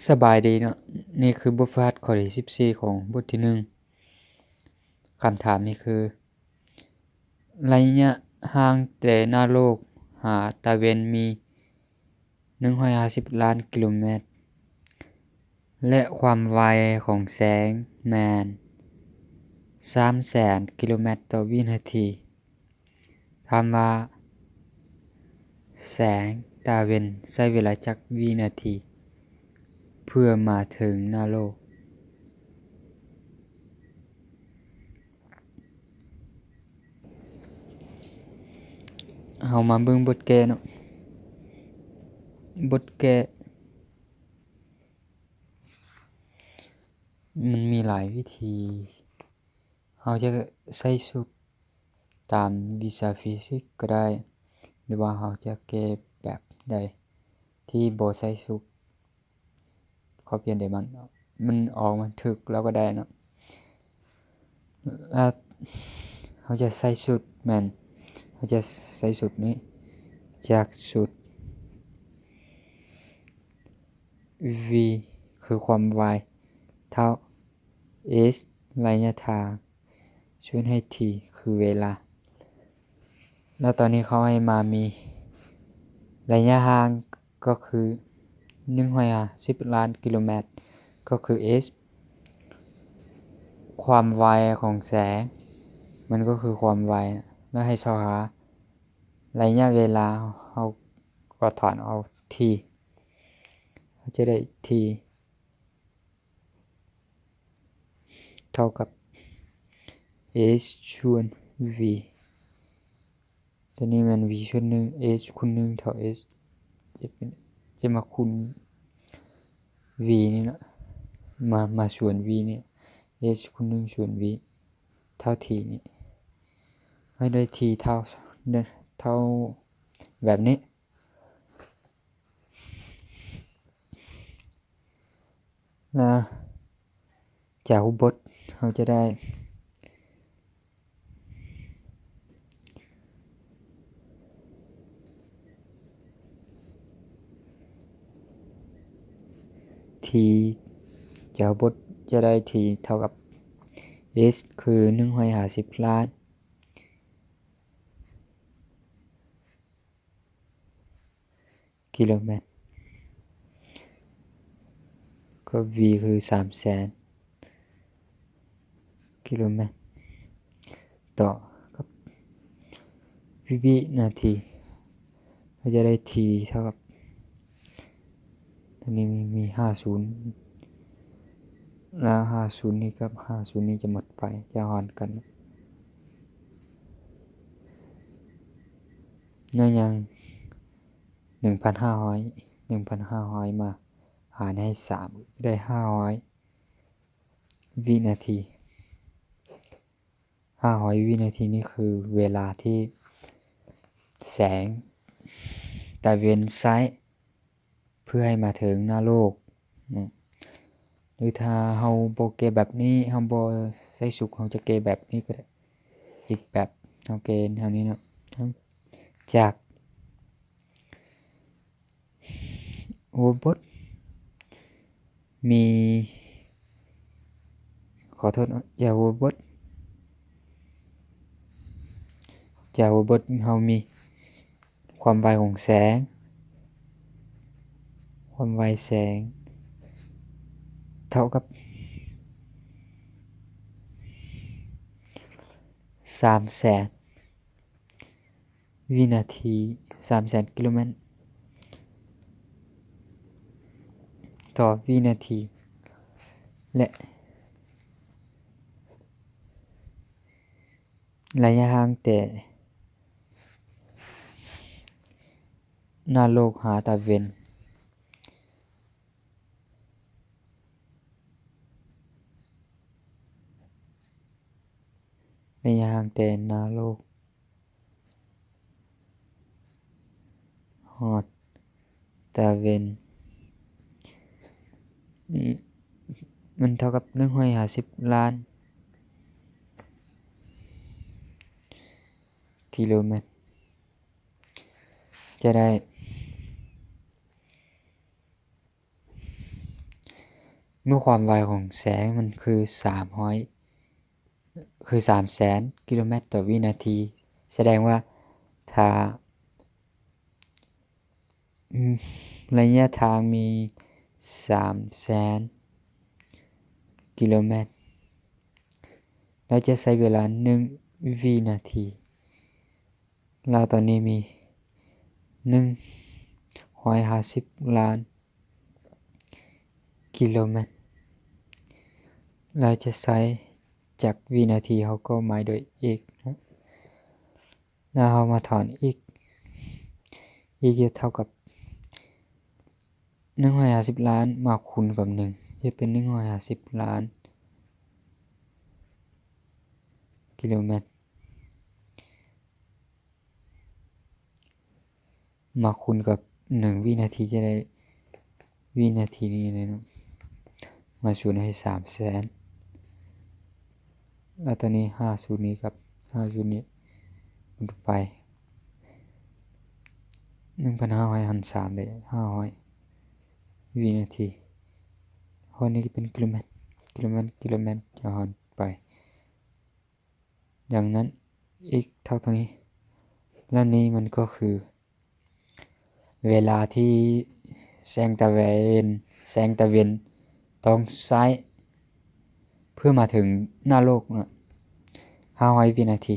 ສະບາຍດີເນາະ, ນີ້ຄືບົດຝຶກຫັດຂໍ້ທີສິບສີ່ຂອງບົດທີໜຶ່ງ. ຄຳຖາມນີ້ຄື ໄລຍະຫ່າງແຕ່ໜ້າໂລກຫາຕາເວັນມີໜຶ່ງຮ້ອຍຫ້າສິບລ້ານກິໂລແມັດ ແລະ ຄວາມໄວຂອງແສງແມ່ນສາມແສນກິໂລແມັດຕໍ່ວິນາທີ. ຖາມວ່າແສງຕາເວັນໃຊ້ເວລາຈັກວິນາທີເພື່ອມາເຖິງໜ້າໂລກ? ເຮົາມາເບິ່ງບົດແກ້ເນາະ. ບົດແກ້ ມັນມີຫຼາຍວິທີ. ເຮົາຈະໃຊ້ສູດຕາມວິຊາຟີຊິກກໍໄດ້ ຫຼືວ່າເຮົາຈະແກ້ແບບໃດທີ່ບໍ່ໃຊ້ສູດ ຂໍປ່ຽນເດີ ມັນ ມັນອອກມາຖືກແລ້ວກໍໄດ້ເນາະ. ແລ້ວເຮົາຈະໃຊ້ສູດແມ່ນ ເຮົາຈະໃຊ້ສູດນີ້ ຈາກສູດ v ຄືຄວາມໄວ ເທົ່າ h ໄລຍະທາງ ສ່ວນໃຫ້ t ຄືເວລາ. ແລ້ວຕອນນີ້ເຂົາໃຫ້ມາມີໄລຍະຫ່າງກໍຄືໜຶ່ງຮ້ອຍຫ້າສິບລ້ານກິໂລແມັດ ກໍຄື h ຄວາມໄວຂອງແສງ ມັນກໍຄືຄວາມໄວ. ແລ້ວໃຫ້ຊອກຫາໄລຍະເວລາ ເຮົາກໍຖອນເອົາ t ເຮົາຈະໄດ້ t ເທົ່າກັບ h ສ່ວນ v. ຕົວນີ້ແມ່ນ v ສ່ວນໜຶ່ງ h ຄູນໜຶ່ງເທົ່າ h ຈະເປັນ ຈະມາຄູນ v ນີ້ເນາະ ມາ ມາສ່ວນ v ນີ້ h ຄູນໜຶ່ງສ່ວນ v ເທົ່າ t ນີ້ ໃຫ້ໄດ້ t ເທົ່າ ເທົ່າແບບນີ້. ແລະ ຈາກຮູບບົດເຮົາຈະໄດ້ t ຈາກບົດຈະໄດ້ t ເທົ່າກັບ h ຄືໜຶ່ງຮ້ອຍຫ້າສິບລ້ານ ກິໂລແມັດ ກໍ v ຄືສາມແສນກິໂລແມັດຕໍ່ກັບວິນາທີ ເຮົາຈະໄດ້ t ເທົ່າກັບ ຕົວນີ້ມີ ມີຫ້າສູນ ແລ້ວຫ້າສູນນີ້ກັບຫ້າສູນນີ້ຈະໝົດໄປ ຈະຫານກັນ ແລ້ວຍັງ ໜຶ່ງພັນຫ້າຮ້ອຍ ໜຶ່ງພັນຫ້າຮ້ອຍມາຫານໃຫ້ສາມ ຈະໄດ້ຫ້າຮ້ອຍວິນາທີ. ຫ້າຮ້ອຍວິນາທີນີ້ຄືເວລາທີ່ແສງຕາເວັນໃຊ້ເພື່ອໃຫ້ມາເຖິງໜ້າໂລກເນາະ. ຫຼືຖ້າເຮົາບໍ່ແກ້ແບບນີ້ ເຮົາບໍ່ໃຊ້ສູດ ເຮົາຈະແກ້ແບບນີ້ກໍໄດ້ ອີກແບບ ເຮົາແກ້ແນວນີ້ເນາະ ຈາກ ຫົວບົດມີ ຂໍໂທດເນາະ ຈາກຫົວບົດ ຈາກຫົວບົດເຮົາມີຄວາມໄວຂອງແສງ ຄວາມໄວແສງເທົ່າກັບສາມແສນ ວິນາທີ ສາມແສນກິໂລແມັດຕໍ່ວິນາທີ ແລະ ໄລຍະຫ່າງແຕ່ໜ້າໂລກຫາຕາເວັນ ໄລຍະຫ່າງແຕ່ໜ້າໂລກຮອດຕາເວັນ ມັນເທົ່າກັບໜຶ່ງຮ້ອຍຫ້າສິບລ້ານກິໂລແມັດ ຈະໄດ້ ເ ເມື່ອຄວາມໄວຂອງແສງມັນຄືສາມຮ້ອຍ ຄືສາມແສນກິໂລແມັດຕໍ່ວິນາທີ ສະແດງວ່າຖ້າ ໄລຍະທາງມີສາມແສນກິໂລແມັດ ລາວຈະໃຊ້ເວລາໜຶ່ງວິນາທີ ລາວຕອນນີ້ມີໜຶ່ງຮ້ອຍຫ້າສິບລ້ານກິໂລແມັດ ລາວຈະໃຊ້ຈັກວິນາທີ ເຮົາກໍໝາຍດ້ວຍ x ເນາະ ແລ້ວເຮົາມາຖອນ x x ຈະເທົ່າກັບໜຶ່ງຮ້ອຍຫ້າສິບລ້ານມາຄູນກັບໜຶ່ງ ຈະເປັນໜຶ່ງຮ້ອຍຫ້າສິບລ້ານກິໂລແມັດ ມາຄູນກັບໜຶ່ງວິນາທີ ຈະໄດ້ວິນາທີນີ້ເນາະ ມາສູນໃຫ້ສາມແສນ ແລ້ວຕອນນີ້ຫ້າສູນນີ້ກັບຫ້າສູນນີ້ ມັນໄປໜຶ່ງພັນຫ້າຮ້ອຍຫານສາມ ໄດ້ຫ້າຮ້ອຍວິນາທີ ຮອດນີ້ເປັນກິໂລແມັດ ກິໂລແມັດ ກິໂລແມັດ ຈະຫານໄປ ດັ່ງນັ້ນ x ເທົ່າເທົ່ານີ້ ແລະນີ້ມັນກໍຄືເວລາທີ່ແສງຕາເວັນ ແສງຕາເວັນຕ້ອງໃຊ້ເພື່ອມາເຖິງໜ້າໂລກເນາະ ຫ້າຮ້ອຍວິນາທີ